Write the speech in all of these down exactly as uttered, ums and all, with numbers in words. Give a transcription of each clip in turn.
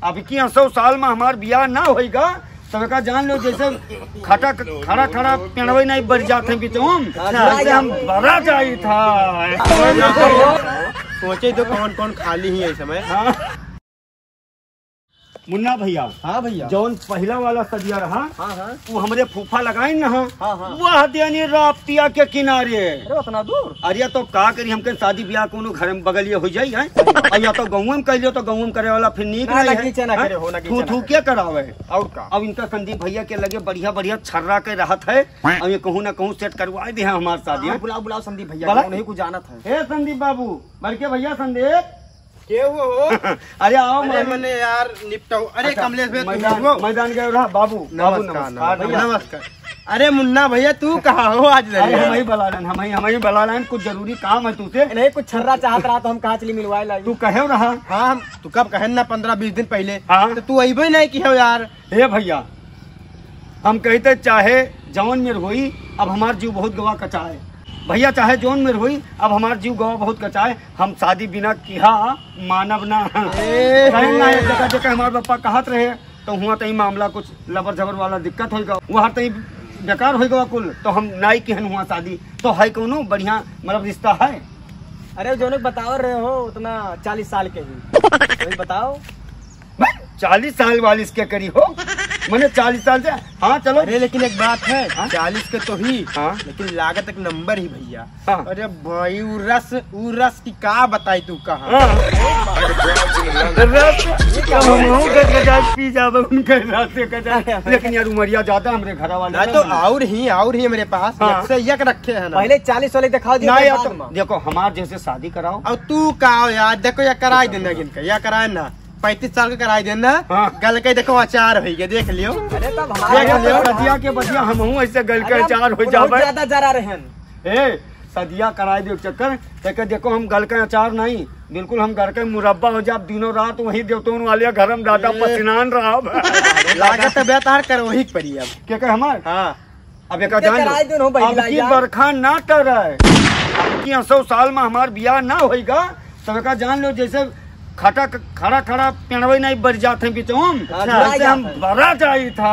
अब की सौ साल में हमार बियाह ना होइगा, तब का जान लो, जैसे खटा, खड़ा, खड़ा पेड़वे नहीं बढ़ जात है बिचौम, अच्छा। वैसे हम बड़ा जाई था। सोचे तो कौन कौन खाली ही है इस समय। हाँ। मुन्ना भैया। हाँ भैया। जौन पहिला वाला सदिया रहा, हाँ, हाँ। वो हमरे फूफा लगाइन ना, हाँ, हाँ। वह देनी राप्तिया के किनारे। अरे, उतना दूर? अरे, तो का करी, हमके शादी ब्याह कोनो घर में बगलिए हो जाई, हैं? और या तो गाँव में कर लियो, तो गाँव में करे वाला फिर नीक ना, नहीं ना, है, नीचे ना हैं? करे हो, ना थू नीचे ना थू करे। के करावे? और का? अब इनका संदीप भैया के लगे बढ़िया बढ़िया छर्रा के रहत है, अब ये कहूँ ना कहूँ सेट करवा दे हैं हमार शादी, हाँ, हैं? बुलाओ, बुलाओ संदीप भैया, बुलाओ। उन्हीं को जानत है। ए संदीप बाबू, बड़के भैया संदीप। के हुआ हो? अरे आओ, अरे मालिक। मने यार निपटाओ। अरे अच्छा, कमलेश भैया, तुम मैदान, हुआ? मैदान गए रहा बाबू। बाबू, नमस्कार, नमस्कार, नमस्कार, नमस्कार। नमस्कार। अरे मुन्ना भैया, तू कहाँ हो आज अरे लगे? हम ही बला लेन, हम ही, हम ही बला लेन, कुछ जरूरी काम है तुझसे। नहीं, कुछ छर्रा चाहत रहा तो हम कहाँ चली मिलवाए लाई। तू कहे रहा। हाँ, हम तू कब कहे ना, पन्द्रह बीस दिन पहले। हाँ। तो तू अइबे नहीं की हो यार। हे भैया, हम कहते चाहे जौन मेर होई, अब हमार जीव बहुत गवा कचाए। भैया, चाहे जौन मेर होई, अब हमार जीव गवा बहुत कचाए। हम शादी बिना किहा मानब ना। ए, कहें ना, एक जगह, जगह हमार पापा कहत रहे, तो हुआ तई मामला कुछ लबर झबर वाला दिक्कत होइगा, वहाँ तई बेकार होइगा कुल, तो हम नाई किहन हुआ शादी। तो है कोनो बढ़िया, मतलब, रिश्ता है? अरे, जौन बताओ रहे हो, उतना चालीस साल के ही, वही बताओ। मैं चालीस साल वालिस के करी हो, मने चालीस साल से। हाँ, चलो। अरे, लेकिन एक बात है, हाँ? चालीस के तो ही, हाँ? लेकिन लागत एक नंबर ही भैया। हाँ। अरे भाई, उ रस, उ रस की का बताई तू कहा? हाँ। रस, तो हम हूँ गज गजाज पी जाबे उनके रस से गजाज। लेकिन यार, उमरिया ज्यादा हमरे घरा वाले ना, ना तो ना। और ही, और ही मेरे पास हाँ। एक से एक रखे हैं ना। पहले चालीस वाले दिखाओ दिए, ना फिर यार, बाद तो में। देखो, हमार जैसे शादी कराओ। अब तू का हो यार, देखो, या कराई देना इनका, या कराए ना। पैंतीस साल के कराई देना। हाँ। गल के देखो, अचार होई गया, देख लियो। अरे, तब हमारे देख यहाँ लियो, तो सदिया के बदिया हमहूँ ऐसे गल के अरे, अचार हो बहुत जाबे। ज्यादा जरा रहन। ए, सदिया कराई दियो चक्कर, ते के देखो, हम गल के अचार नहीं, बिल्कुल हम घर के मुरब्बा हो जाब, दिनों रात वही देवतोन वाले घर में दादा ए। पसीनान रहब। लागत है बे तार कर वही पड़ी अब। के कहे हमार? हाँ। अब एका इनके जान लो, कराए दो ना, अब की बरखा ना टरे, अब की सौ साल में हमार बियाह ना होइगा, तब एका जान लो, जैसे खटा, खड़ा, खड़ा पेड़वे नहीं बढ़ जात है बिचौम, अच्छा। वैसे हम बड़ा जाई था।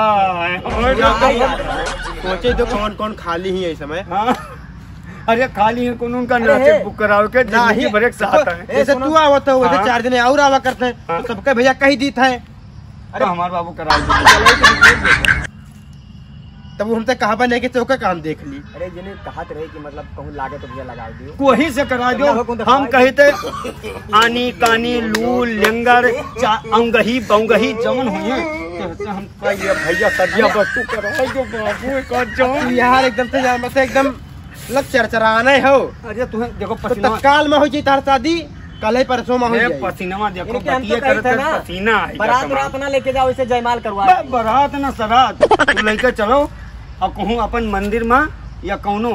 सोचे तो कौन कौन खाली ही है इस समय। हाँ। अरे खाली है कौन उनका अरे नाचे हे। बुक करावे के जिंदगी नहीं। भर एक साथ है। ए, जैसे सुनो। तू आवत हो, वैसे हाँ। चार जने और आवा करते हैं, हाँ। तो सबके भैया कही दीत है। अरे हमार बाबू कराई दे। तब वो हमसे कहा बने कि चौका काम देख ली। अरे जिन्हें कहत रहे कि मतलब कहूँ लागे तो भैया लगा दियो। कोही से करा दो। ना हो, कौन हम दवाई? कही थे आनी कानी लू लेंगर चा-, औंगही बौंगही जौन हुई है, तो हम कह दिया भैया सदिया बस तू करा दो बाबू एक आध जौन। तू यार एकदम से यार मतलब एकदम मतलब चरचराने हो। अरे तुम्हें देखो तो पसीना तत्काल में हो जी तार शादी, कल ही परसों में हो ए, जाई। पसीनवा देखो, इनके हम तो बतिये कही करत थे करत ना, पसीना आई बारात जात रात ना लेके जाओ, इसे जयमाल करवा बे, दीजिए। बारात ना सरात, तू लेके चलो, अब कहूँ अपन मंदिर में या कौनो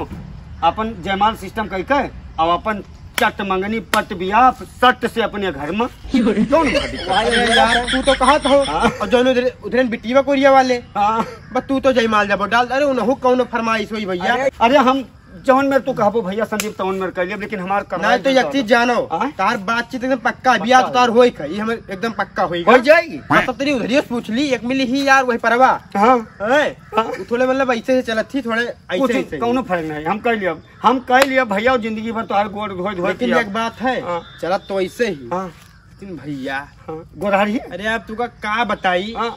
अपन जयमाल सिस्टम कह के, अब अपन चट मंगनी पट बियाह सट से अपने घर में। कौन भाभी? अरे यार, तू तो कहत हो, हाँ। और जौन उधर, उधर बिटिया कोरिया वाले, हाँ। बस तू तो जयमाल जाबो डाल, अरे उनहु कौनो फरमाइश होई भैया। अरे, अरे हम जौन मेर तू कहबो भैया संदीप, तौन मेर कर लिया, लेकिन हमार करवाई नहीं तो दे एक चीज जानो, हाँ? तार बातचीत एकदम पक्का है, बियाह तो पक्का तार होई का, ये हमें एकदम पक्का होई हो का। जाई। हाँ, तो तेरी उधरियो से पूछ ली, एक मिली ही यार, वही परवा। हाँ। हैं? हाँ। वो थोड़े मतलब ऐसे ही चलत थी, थोड़े ऐसे कुछ ऐसे ही। कौनो फर्क नहीं, हम कर लिया, हम कर लिया भैया, जिंदगी भर तोहार गोड़ धोए धोए लेकिन पिया। एक बात है, हाँ। चलत तो ऐसे ही। हाँ। लेकिन भैया। हाँ, गोरहर ही। अरे आप तुका का बताई? हाँ।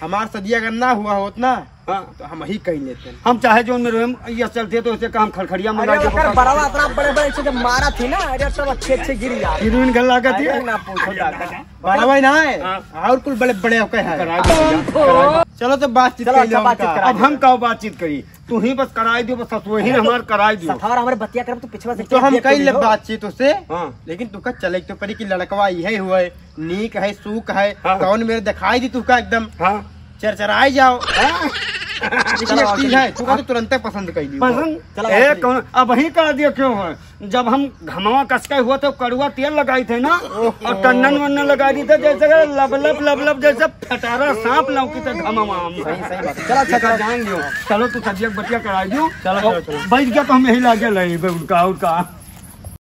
हमार सदिया अगर ना हुआ होत ना, हाँ। तो हम ही कही लेते हैं। हम चाहे जौन मेर होएम, ये चलते तो उसे काम खड़खड़िया मंगा अरे, के ओकर बता बड़वा इतना बड़े बड़े से जब मारा थी ना, अरे, सब अच्छे अच्छे गिर यार। हीरोइन घर लागत है। अरे, ना पूछो दादा। बड़वा ही ना है, हाँ। और कुल बड़े बड़े होके हैं। करा दो भैया, करा दो। चलो तो बातचीत चलो, कर अच्छा, लो बातचीत उनका। करा अब हम दो। का बातचीत करी? तू ही बस कराई दियो, बस ससुर ही हमार कराई दियो। सफार हमारे बतिया करब, तू पिछवा से तो हम देख के कही ले लियो। बातचीत उससे, हाँ। लेकिन तुका चले तो पड़ी कि लड़कवा यही हुआ है। नीक है, सूक है, हाँ। कौन मेरे दिखाई दी तुका एकदम हाँ। चरचराई जाओ। हाँ। लेकिन एक चलो, चीज है, तुका तो तुरंते पसंद कर ली। पसंद? चलो, ए, चलो। कौन, अब वही कह दियो क्यों है? जब हम घमवा कसके हुआ तो कड़ुआ तेल लगाई थे ना, ओहो। और टन्नन वन्नन लगा दी थे, जैसे कि लब लब लब लब जैसे फटारा सांप लौकी थे घमवा हम। सही, सही बात है। चलो, अच्छा, एका चलो। जान लियो। चलो, तू सदिया के बतिया कराई दियो। चलो, चलो, चलो। बैठ गया तो हम यही लागे लाई, उनका, उनका।